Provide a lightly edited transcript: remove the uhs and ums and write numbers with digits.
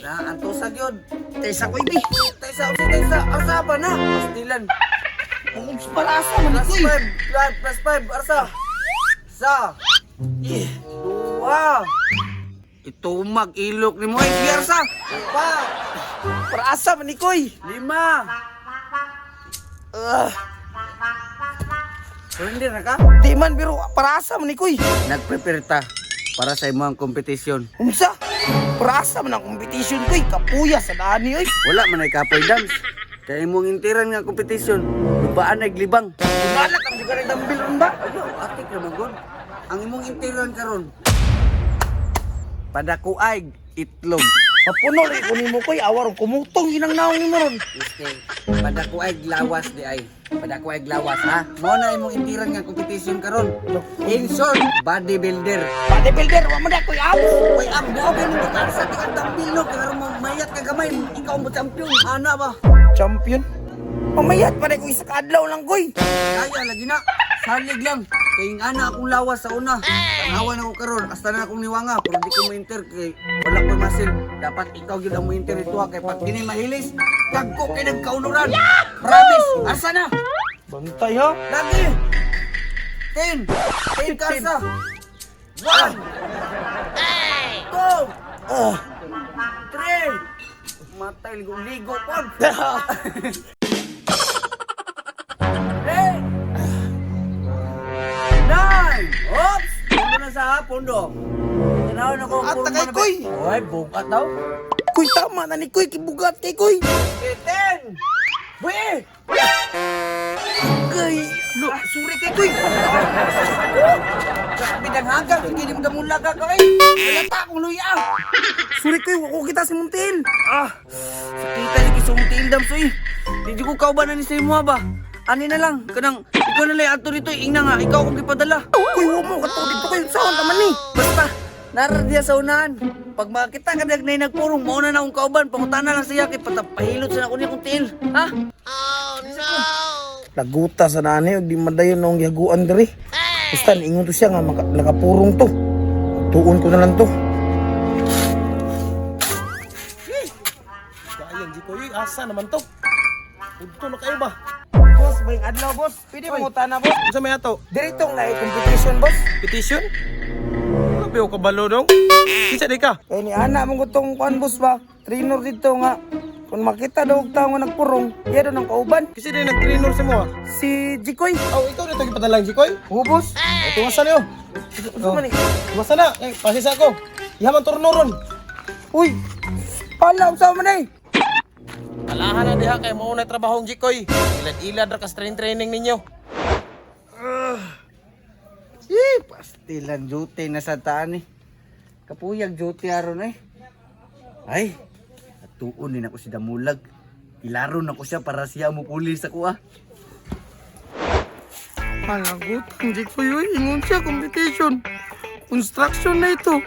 Na, antusa gyud. Taysa ko ibi. Taysa, usa taysa, arsa pa na. Pastilan. Kung parasa man Plus ko. 5, plus 5, arsa. Sa. Eh, Duha. Itumag ilok ni mo ay sige, arsa. Upa. Parasa man ni koy. Lima. Ah, Surrender na ka? di man pero parasa man ni koy. Nagprepare ta para sa imong kompetisyon. Unsa? Parasa man ang competition koy, kapuya sa dani oy. Wala man ay kapoy dams. Kay imong intiran nga kompetisyon, lubaan ay glibang. Wala kang juga rin dambil ron ba? Ayaw, atik naman god. Ang imong intiran karon. Padakuay itlog. Mapuno rin ko nimo koy, awar kumutong inang naong nimo ron. Este, padakuay lawas di ay. Padakuay lawas ha. Mao na imong intiran nga kompetisyon karon. In short, bodybuilder. Bodybuilder, wa man na koy abs. Uy, ang buo kay mong butar sa tingang dambil no kay aron mo mayat ka gamay, ikaw mo champion. Ana ba? Champion. Mamayat pa ko isa ka adlaw lang koy. Kaya lagi na. Salig lang. Kay ing ana akong lawas sa una. Tanawan ako karon, hasta na akong niwanga pero di ko mo enter kay wala ko muscle. Dapat ikaw gyud ang mo enter ito kay pag kini mahilis, kagko kay nagkaunuran. Promise, asa na? Bantay ha. Lagi. 10. 10 ka asa. 1. 2. Ah. 3. Matay ligo ligo pod. 8. 9. Oops! Pundo na sa pundo. Tanaw na ko. At puro takay, man na ba- koy. Oy, bugat daw. Koy tama na ni koy, kibugat kay koy. 10. Weh! Kay, lo, suri kay koy. Grabe ng hanggang. Hindi mo damula ka kay. Wala ta akong luya. Suri koy, wa ko kita si Muntil. Ah, sakita ni kisong tildam soy. Di ko kauban na ni sa imo ba. Ani na lang, kanang ikaw na lang ato dito, ingna nga, ikaw akong gipadala. Koy, wa mo kato dito koy, saan ka man ni? Basta, nara diya sa unahan. Pag makita ka na nagpurong, mauna na akong kauban, pangutana lang siya, kay patapahilot sa nako niya kong tiil. Ha? Laguta sa nani og di madayon noong gihaguan diri. Basta niingon to siya nga nakapurong to. Tuon ko na lang to. Ayan, di ko asa naman to. Udto na kayo ba? Boss, may adlaw boss. Pwede mo na boss. Unsa may ato? Diretong na competition boss. Petition? Wala ba yung kabalo dong? Kinsa di ka? Kay ni ana mong gutong kuan boss ba? Trainer dito nga. Kung makita daw og tao nga nagpurong, iya daw ng kauban. Kasi di nag-trainer sa mo ah. Si Jikoy. Oh, ikaw na ito gipadalang Jikoy. Oo boss. Oh, tuwasan niyo. Unsa man ni? Tuwasan na. Eh, pasisa ako. Ihaman turno ron. Uy. Pala unsa man eh? Alahan na diha kay mao na trabahong Jikoy. Ilad-ilad ra ka sa training ninyo. Eh, pastilan duty na sa taan eh. Kapuyag duty aron eh. Ay, atuon din ako si Damulag. Ilaron ako siya para siya mupuli sa kuha. Palagutan Jikoy oy, ingon siya competition. Construction na ito.